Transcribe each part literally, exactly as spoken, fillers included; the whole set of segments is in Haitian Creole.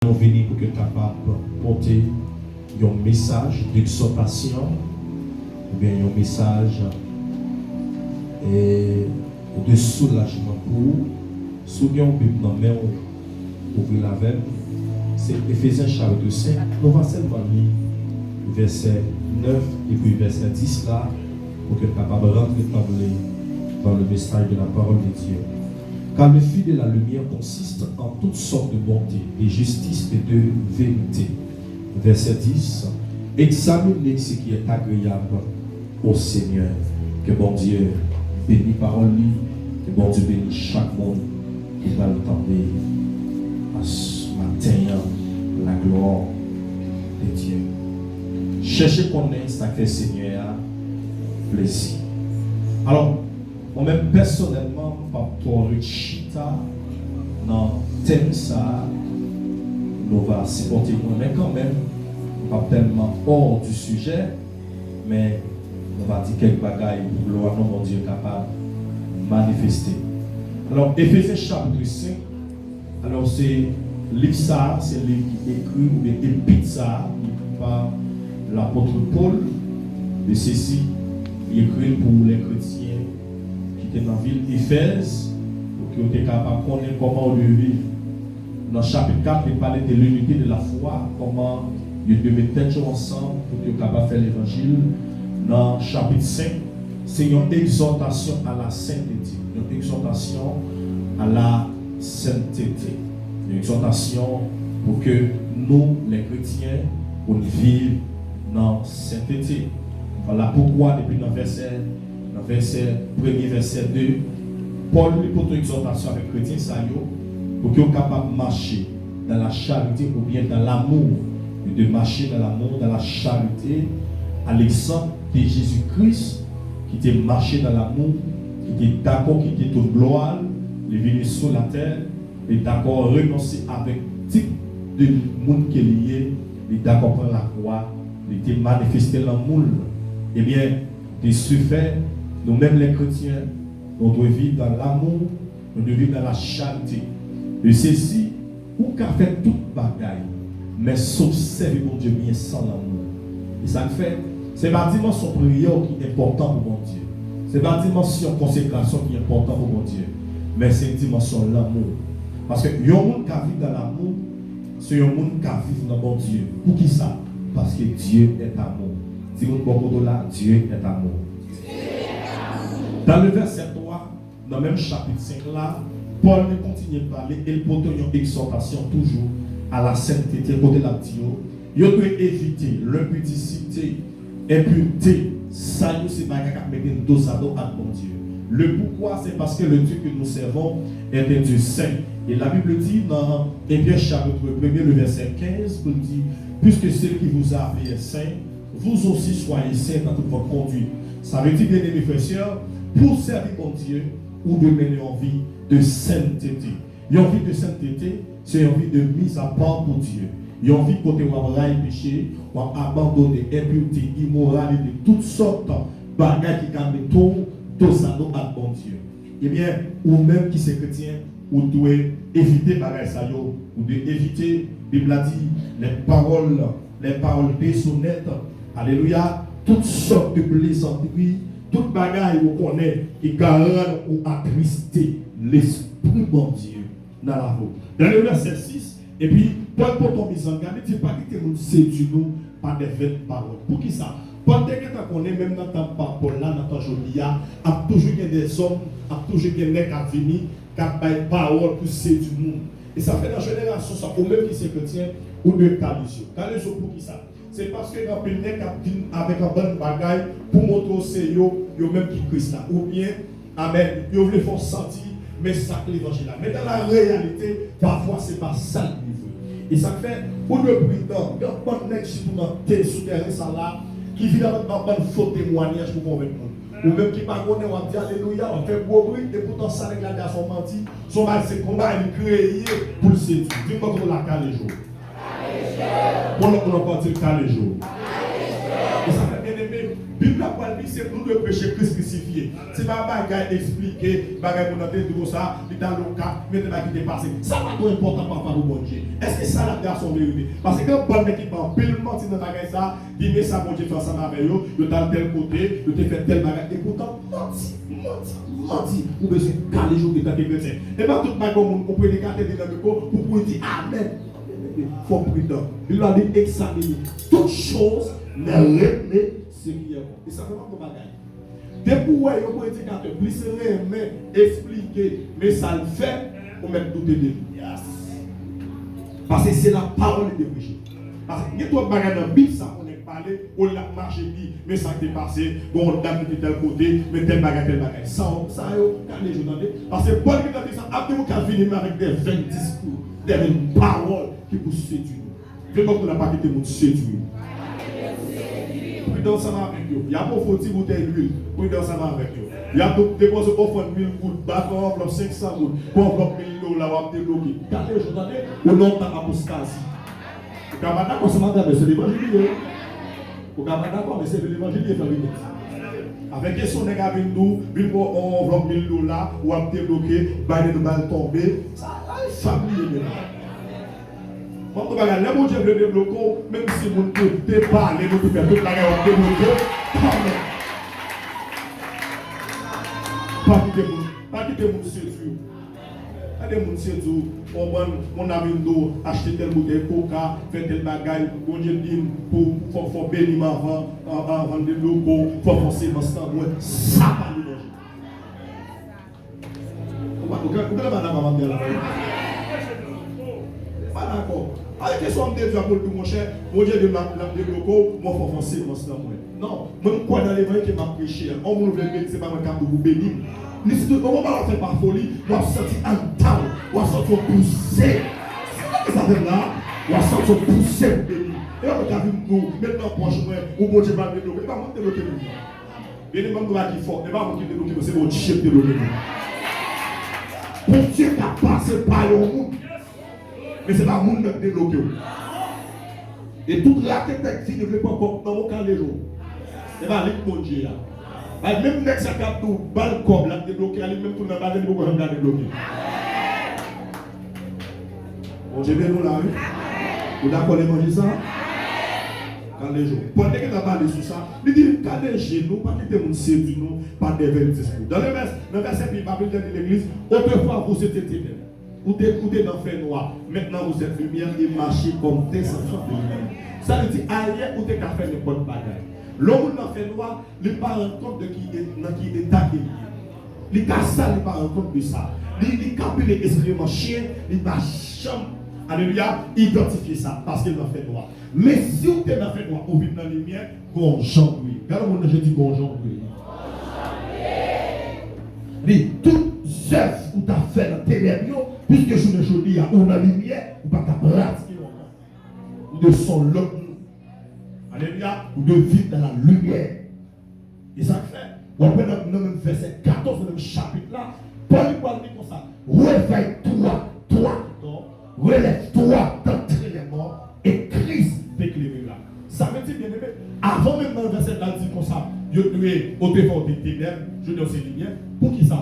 nou vini pou ke kapab pote yon mesaj d'egzòtasyon oubyen yon mesaj, e, de soulajman pou ou. Si w gen yon Bib nan men w, ouvri l avè m. Se Efezyen chapit senk. Nou va sèlman li vèsè nèf epi vèsè dis la, pou ke n kapab rantre tanble dans le message de la parole de Dieu. Car le fil de la lumière consiste en toutes sortes de bonté, de justice et de vérité. Vèsè dis, examinez ce qui est agréable au Seigneur. Ke Bondye beni pawòl li, ke Bondye beni chak moun ki pral tande maten an, la gloire de Dieu. Chèche konnen sa k fè Senyè a plezi. Alò, mwen menm pèsonèlman, m p ap twò ret chita nan tèm sa a. Nou va sipòte mwen, men kanmenm, m p ap tèlman hors du sujet, men nou va di kèk bagay pou glwa non Bondye kapab manifeste. Alò, Efezyen chapit senk, alò, se liv sa a, se liv ki ekri, oubyen epit sa a, ki ekri pa lapot Pòl. E sesi, li ekri l pou lè kretyen ki te nan vil Efèz, pou ke yo te kapab konnen kòman yo dwe viv. Nan chapit kat, li pale de l'unité de la foi, kòman yo dwe met tèt yo ansanm pou ke yo kapab fè levanjil. Nan chapit senk, se yon egzòtasyon a la senteté, yon egzòtasyon a la senteté, yon egzòtasyon pou ke nou, lè kretyen, pou n viv nan senteté. Vwala poukwa, depi nan vèsè, nan vèsè premye, vèsè de, Pòl li pote egzòtasyon avèk kretyen sa yo, pou ke yo kapab mache dans la charité oubyen dans l'amour, e de mache dans l'amour, dans la charité, à l'exemple de Jésus-Christ, ki te mache dans l'amour, ki te dakò kite tout glwa l, li vini sou latè, li dakò renonse avèk tit de moun ke li ye, li dakò pran lakwa, li te manifeste lanmou l. Ebyen, de ce fait, nou menm lè kretyen, nou dwe viv dans l'amour, nou dwe viv dans la charité. E sesi, ou ka fè tout bagay, men sof sèvi Bondye byen san lanmou. E sa k fè, se pa dimansyon priyè w ki enpòtan pou Bondye. Se pa dimansyon konsekrasyon ki enpòtan pou Bondye, men se dimansyon lanmou. Paske yon moun ka viv dans l'amour, se yon moun ka viv nan Bondye. Poukisa? Paske Dieu est amour. Di moun bò kote w la, Dieu est amour. Dans le verset trois, nan menm chapit senk la, Pòl li kontinye pale e l pote yon egzòtasyon toujou a la senteté, kote l ap di yo, yo dwe evite lenpidisite, enpirte, sa yo se bagay k ap mete n dozado ak Bondye. Le pourquoi, c'est parce que le Dieu que nous servons est un Dieu saint. Et la Bible dit dans Hébreux chapitre premier, le verset quinze, pou l di, puisque celui qui vous a appelé est saint, vous aussi soyez saints dans toute votre conduite. Sa vle di, byeneme frè, sè, pou w sèvi Bondye, ou dwe mennen yon vi de senteté. Yon vi de senteté, se yon vi de mizapa pou Dye. Yon vi kote w ap rayi peche, w ap abandone enpirte, imoralite, tout sòt bagay ki ka mete w dozado ak Bondye. Ebyen, ou menm ki se kretyen, ou dwe evite bagay sa yo. Ou dwe evite, Bib la di, les paroles, les paroles déshonnêtes, alelouya, tout sòt de plezantri, tout bagay ou konnen ki ka rann ou atriste Lespri Bondye nan lavi w. Dans le verset six, epi Pòl pote yon mizangad, li di, pa kite moun sedui nou pa de vèn pawòl. Poukisa? Pòl te gentan konnen, menm nan tan pa Pòl la, nan tan jodi a, ap toujou gen dèzòm, ap toujou gen nèg k ap vini, k ap bay pawòl pou sedui moun. E sa fè nan jenerasyon sa, ou menm ki se kretyen, ou dwe kale je w. Kale je w poukisa? Se paske gen anpil nèg k ap vin avèk yon bann bagay pou montre w se yo, yo menm ki Kris la. Oubyen, amèn, yo vle fè w santi, men sa k levanjil la. Men dans la réalité, pafwa se pa sa l ye vre. E sa k fè, ou dwe pridan. Gen yon bann nèg sitou nan te, sou tèren sa la, ki vin avèk yon bann fo temwayaj pou konvenk moun. Ou menm ki pa konnen, w ap di alelouya, w ap fè gwo bri, epoutan sa nèg la di a se yon manti, se yon bagay, se yon bagay li kreye pou l sedui. Vin kote w la, kale je w. Bon, lòt moun ankò di l, kale je w. E sa fè, byeneme, Bib la pral di, Se nou dwe preche Kris krisifye. Se pa bagay eksplike, bagay moun nan te di konsa, li t al Okap, men te pa ki te pase. Sa pa twò enpòtan pafwa pou Bondye. Èske sa l ap di a se yon verite? Paske gen yon bann nèg ki bay anpil manti nan bagay sa, di men sa Bondye fè ansanm avè yo, yo t al tèl kote, yo te fè tèl bagay. Epoutan, manti, manti, manti. Ou bezwen kale je w antanke kretyen. E pa tout bagay yon moun, yon predikatè vin nan mikwo pou, pou l di amèn. Fò w pridan. Bib la di egzamine toutes choses, mais retenez ce qui est bon. E sa fè m ap yon bagay. Depi w wè yon predikatè plis renmen eksplike, men sa l fè, ou mèt doute de li. Paske se la parole de preche. Paske gen twòp bagay nan Bib sa pou nèg pale, olye l ap mache di, men sa k te pase, bon, yon dam ki te tèl kote, men tèl bagay, tèl bagay. Sa, sa yo, kale je w tande. Paske Pòl ki tande sa, ap gen moun k ap vini men avèk de venn diskou, de venn pawòl ki pou sedui nou. Vin bòk nou la, pa kite moun sedui w. Pridan ansanm avèk yo. Y ap ofri w ti boutèy lwil. Pridan ansanm avèk yo. Y ap depoze ofrann mil goud, ba fè yon anvlòp senk san goud, pou anvlòp mil dola w ap debloke. Kale je w tande, ou nan yon tan apostazi. Ou ka pa dakò, se madanm, men se levanjil li ye. Ou ka pa dakò, men se levanjil li ye, frè Rinette. Avèk kesyon nèg a vin di w, vin pran yon anvlòp mil dola, w ap debloke, bay li, nou ba l tonbe. Sa, ay, sa m bliye, men la. Mwen, mwen bagay, lè Bondye vle debloke w, menm si moun te, te pale, nou te fè tout bagay, w ap debloke w kanmenm. Pa kite moun, pa kite moun sedui w. Gade moun sedui w, w konprann, moun ap vin di w, achte tèl boutèy koka, fè tèl bagay, Bondye di m pou, fò, fò beni m anvan, an-, anvan l debloke w, fò fè semans nan mwen. Sa pa levanjil. Ou pa, ou gen, ou gen pa dakò avè m la, wi. Pa dakò. Avèk kesyon m te di a pou l di, monchè, Bondye di m l ap, l ap debloke w, mwen fò fè semans nan mwen. Non, mwen m kwè nan levanjil ke m ap preche a. Yon moun vle beni, se pa mwen k ap di w pou beni m. Li sitou, yon moman w ap fè pa foli, w ap santi anndan w, w ap santi yon pouse. Se sa k ap fè m la, w ap santi yon pouse pou beni. E pa mwen k ap vin di w, met nan pòch mwen, ou Bondye pral debloke. E pa mwen k debloke moun nan. Byen, ban m di w bagay ki fò. E pa moun ki debloke nou, se Bondye ki debloke nou. Bondye ka pase pa yon moun, men se pa moun nan ki debloke w. E tout rate tèt vini vle pran kòb nan men w, kale je w. E pa li k Bondye a. Bay menm nèg sa k ap di w ba l kòb l ap debloke a, li menm tou nan bagay li poko janm ka debloke. Bondye beni w la, wi. Ou dakò levanjil sa? Kale je w. Pòl te gentan pale sou sa. Li di, kale je nou, pa kite moun sedui nou pa de venn diskou. Dans le vers, nan vèsè pi, Bib la di legliz, autrefois vous étiez ténèbres. Ou te, ou te nan fènwa. Maintenant vous êtes lumière et marchez comme des enfants de lumière. Sa vle di, ayè, ou te ka fè nenpòt bagay. Lè yon moun nan fènwa, li pa rann kont de ki, nan ki eta ke li ye. Li ka sal, li pa rann kont de sa. Li, li ka pile eskreman chen, li pa janm, alelouya, idantifye sa, paske l nan fènwa. Men si w te nan fènwa, ou vin nan limyè, gon jan pou ye. Gade yon moun nan je di, gon jan pou ye. Li, tout zèv ou t ap fè nan tenèb yo, piske jounen jodi a, ou nan limyè, ou pa ka pratike yo ankò. Ou de son lòt moun. Alelouya, ou de viv dans la lumière. E sa k fè, w ap wè nan, nan menm vèsè katòz, nan menm chapit la, Pòl li pral di konsa, réveille-toi, toi qui dors, relève-toi d'entre les morts, et Christ t'éclairera. Sa vle di, byeneme, avan menm nan vèsè la di konsa, yo dwe, autrefois w te tenèb, jodi a w se limyè. Poukisa?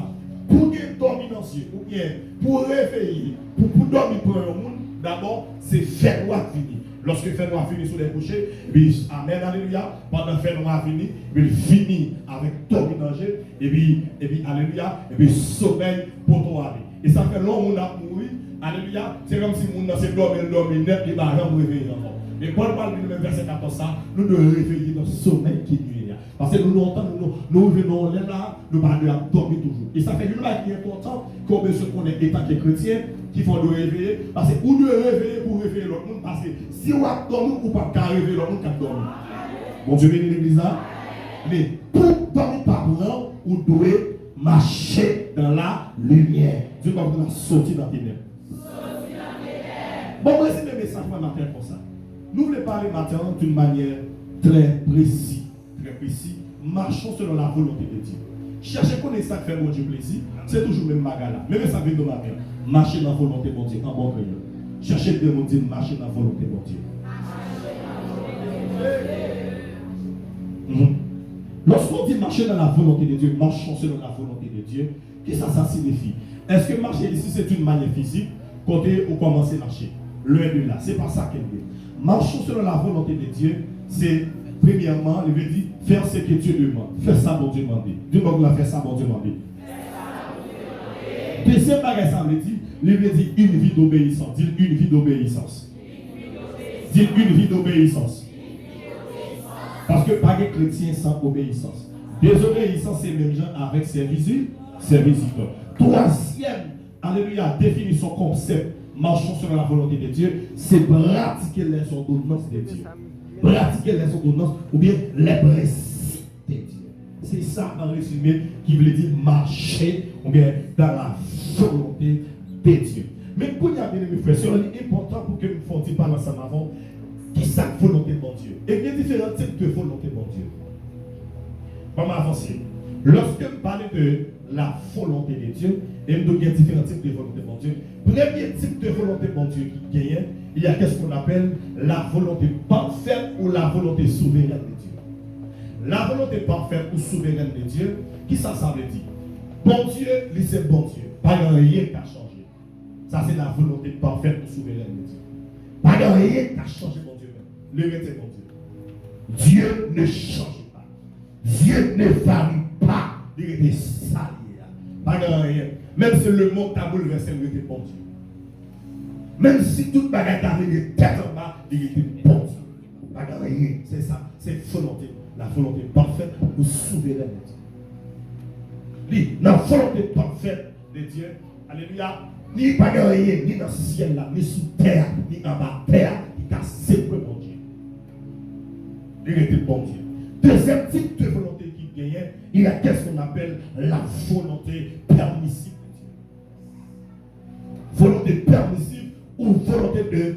Pou gen dòmi nan zye, oubyen pou reveye, pou, pou dòmi pran yon moun, dabò, se fènwa k vini. Lòske fènwa vini, solèy kouche, epi, amèn, alelouya, pandan fènwa vini, epi l vini avèk dòmi nan je, epi, epi, alelouya, epi somèy poto ale. E sa fè lè yon moun ap mouri, alelouya, se kòmsi moun nan se dòmi l dòmi nèt, li pa janm reveye ankò. Men Pòl pral di nou menm vèsè katòz sa, nou dwe reveye nan somèy ki nwit la. Paske nou nan yon tan, nou, nou, nou rive nan yon lè la, nou pa dwe ap dòmi toujou. E sa fè youn nan bagay ki enpòtan, ke w bezwen konnen antanke kretyen, ki fè w dwe reveye, paske ou dwe reveye pou w reveye lòt moun, paske si w ap dòmi, ou p ap ka reveye lòt moun k ap dòmi. Bondye beni legliz la. Men pou dòmi pa pran w, ou dwe mache dans la lumière. Dye pa pou soti nan tenèb. Bon, mwen si men mesaj mwen maten konsa. Nou vle pale maten an d'une manière très précise. Très précis, marchons selon la volonté de Dieu. Chèche konnen sa k fè Bondye plezi, se toujou menm bagay la. Men, men sa k vin nan maten an. Mache nan volonte Bondye, an bon kreyòl. Chèche de moun di, mache nan volonte Bondye. Mhm. Lorsqu'on dit marcher dans la volonté de Dieu, marchons selon la volonté de Dieu, kisa sa siyifi? Èske mache isi se yon manyè fizik, kote ou kòmanse mache? Loin de là, se pa sa ke l ye. Marchons selon la volonté de Dieu, se premyèman, li vle di fè ce que Dieu demande. Fè sa Bondye mande. Di bò w la, fè sa Bondye mande. Dezyèm bagay sa vle di, li vle di une vie d'obéissance. Di une vie d'obéissance. Di une vie d'obéissance. Paske pa gen kretyen san obeyisans. Dezobeyisans se menm jan avèk sèvis, sèvis idòl. Twazyèm, alelouya, definisyon konsèp marchons selon la volonté de Dieu, se pratike les ordonnances de Dieu. Pratike les ordonnances oubyen les principes de Dieu. Se sa, an rezime, ki vle di mache oubyen dans la volonté de Dieu. Men kounye a, byeneme frè, sè, li enpòtan pou ke m fè yon ti pale ansanm avè w. Kisa k volonte Bondye? E gen diferan tip de volonte Bondye. Ban m avanse. Lòske m pale de la volonté de Dieu, e m di w gen diferan tip de volonte Bondye. Premye tip de volonte Bondye ki genyen, il y a qu'est-ce qu'on appelle la volonté parfaite ou la volonté souveraine de Dieu. La volonté parfaite ou souveraine de Dieu, kisa sa vle di? Bondye, li se Bondye. Pa gen anyen k ka chanje. Sa se la volonté parfaite ou souveraine de Dieu. Pa gen anyen k ka chanje Bondye menm. Li rete Bondye. Dieu ne change pas. Dieu ne varie pas. Li rete sa l ye a. Pa gen anyen. Menm si lemonn ta boulvèse, li rete Bondye. Menm si tout bagay ta vire tèt anba, li rete Bondye. Pa gen anyen. Se sa. Se volonte. La volonté parfaite ou souveraine de Dieu. Li, nan volonte parfaite de Dieu, alelouya, ni pa gen anyen, ni nan syèl la, ni sou tè a, ni anba tè a, ki ka separe Bondye. Li rete Bondye. Dezyèm tip de volonte ki genyen, il y a qu'est-ce qu'on appelle la volonté permissive de Dieu. Volonté permissive ou volonté de